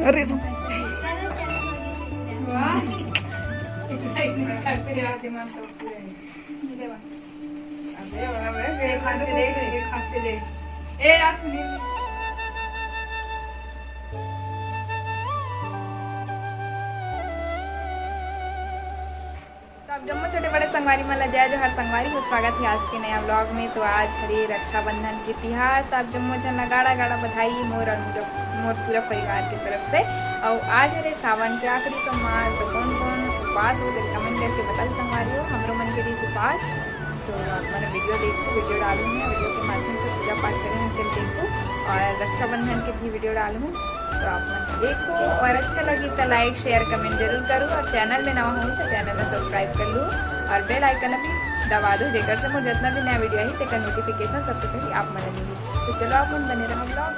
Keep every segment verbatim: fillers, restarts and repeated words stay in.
अरे वाह। अबे, अबे, अबे, एक हाथ से देख, एक हाथ से देख। ए, आ सुनील। तो आप जम्मो छोटे बड़े संगवारी मन ला जय जोहार संगवारी हो, स्वागत है आज के नया vlog में। तो आज हरे रक्षाबंधन के तिहार, तो आप जम्मो झन ला गाड़ा गाड़ा बधाई मोर और मोर, मोर पूरा परिवार के तरफ से। और आज हरे सावन के आखिरी सोमवार, तो कौन कौन उपास हो तेला comment करके बताओ संगवारी हो। हमरो मन के रहिस उपास, तो आप मन video देखो, video डालूँ मैं, video के माध्यम से पूजा पाठ करें तेला देखो, और रक्षाबंधन के भी video डालूँ। तो आप मन देखो और अच्छा लगी तो like, share, comment जरूर करो और channel में नवा हो तो channel में subscribe कर लो और bell icon भी दबा दो, जेकर से मोर जितना भी नया video आही तेकर notification सबसे पहले आप मन मिली। तो चलो आप मन बने रहो vlog।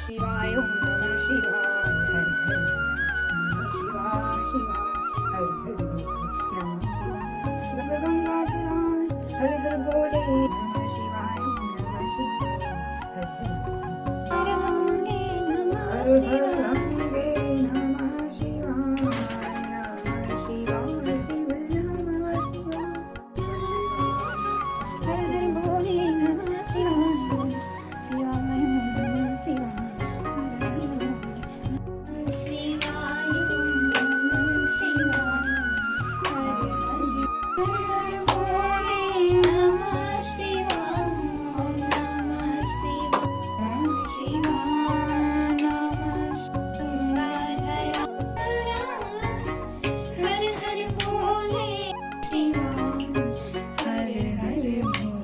शिवाय, ओम नमः शिवाय, हर हर नमः शिवाय, शिवाय शिवाय, हर हर नमः शिवाय, शिव गंगा जलाय, हर हर भोले नमः शिवाय, ओम नमः शिवाय, हर हर हर गंगे नमः हर हर शिवाय। गंगे नमः शिवाय, नमः शिवाय, शिव नमः शिवाय। हर हर भोले नमः शिवाय, शिवाय नमः शिवाय, हर हर भोले नमः शिवाय, नमः शिवाय, हर हर हर हर भोले नमः शिवाय, ओम नमः शिवाय, शिवाय नमः शिवाय। हर हर भोले शिवाय, हर हर भोले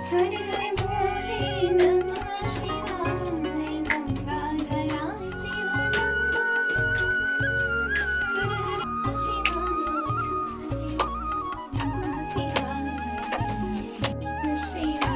हर हर भोले नमः शिवाय, गंगा जलाय शिव नमः। हर हर शिवाय, शिवाय, शिवाय।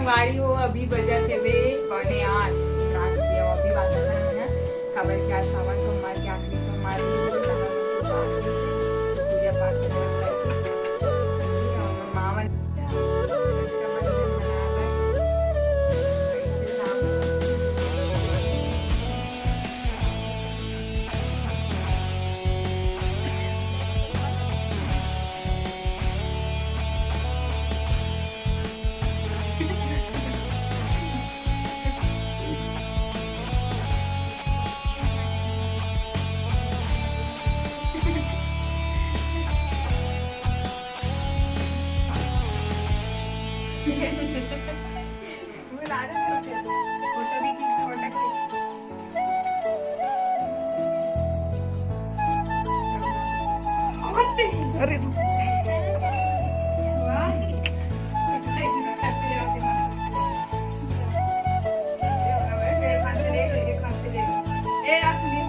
बारी हो, अभी बजत हेबे पौने आठ रात के, अउ अभी बांधत हन हमन ह, काबर कि आज सावन सोमवार के आखिरी सोमवार हे, इसलिए सावन के उपास हे, तो पूजा पाठ करके, अउ हमर माँ मन रक्षाबंधन मनाए बर, तो इसे शाम वो ला दे मेरे को। फोटो भी खींच, फोटो खींच। अरे। वाह। ए, आ सुनिए।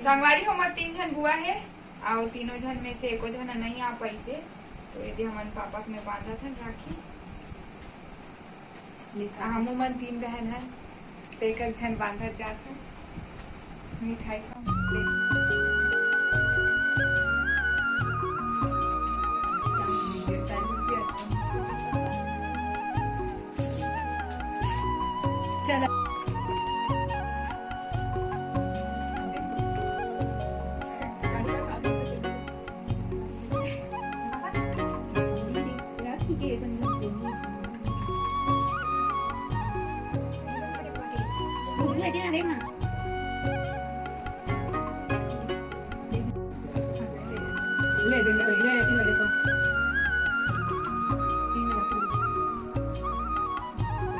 संगवारी हो, हमर तीन झन बुआ हे, अउ तीनों झन में से एको झन नइ आ पाइस हे, तो एदे हमन पापा के में बांधत हन राखी। हमू मन तीन बहन हन, तो एक एक झन बांधत जात हन। मिठाई खाओ। चला। ले, दे, ले, ले, तीन देखो। तीन देखो।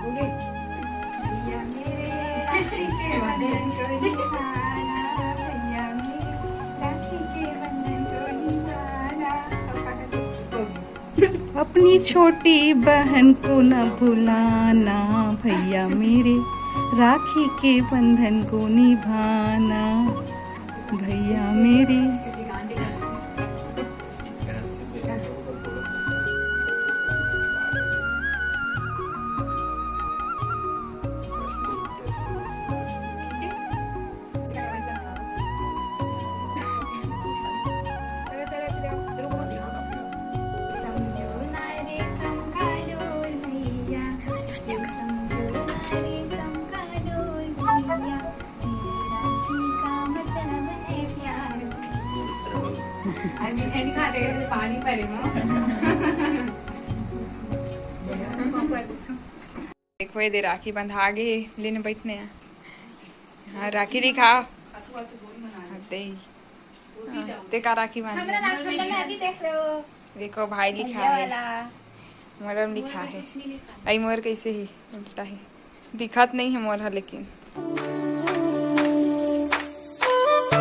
हो गए? भैया मेरे राखी के बंधन को निभाना, भैया मेरे राखी के बंधन को निभाना। अपनी छोटी बहन को न भुलाना, भैया मेरे राखी के बंधन को निभाना, भैया मेरे। समझो ना रे समका डोर भैया, समझो ना रे समका डोर भैया, मेरे राखी का मतलब है प्यार भैया। अरे मिठाई नहीं खाते, पानी परे मो। देखो, ये दे राखी बंधा गे, लेने बैठने हैं। हाँ, राखी दिखा। हाँ, ते ही। हाँ, ते का राखी बांध? हमरा राखी वाला दादी देख लो। देखो, भाई लिखा भैया है। वाला। मोर म लिखा मोर पे है। कुछ नहीं लिखा। आई मोर कैसे ही उल्टा है, दिखत नहीं है मोर ह, लेकिन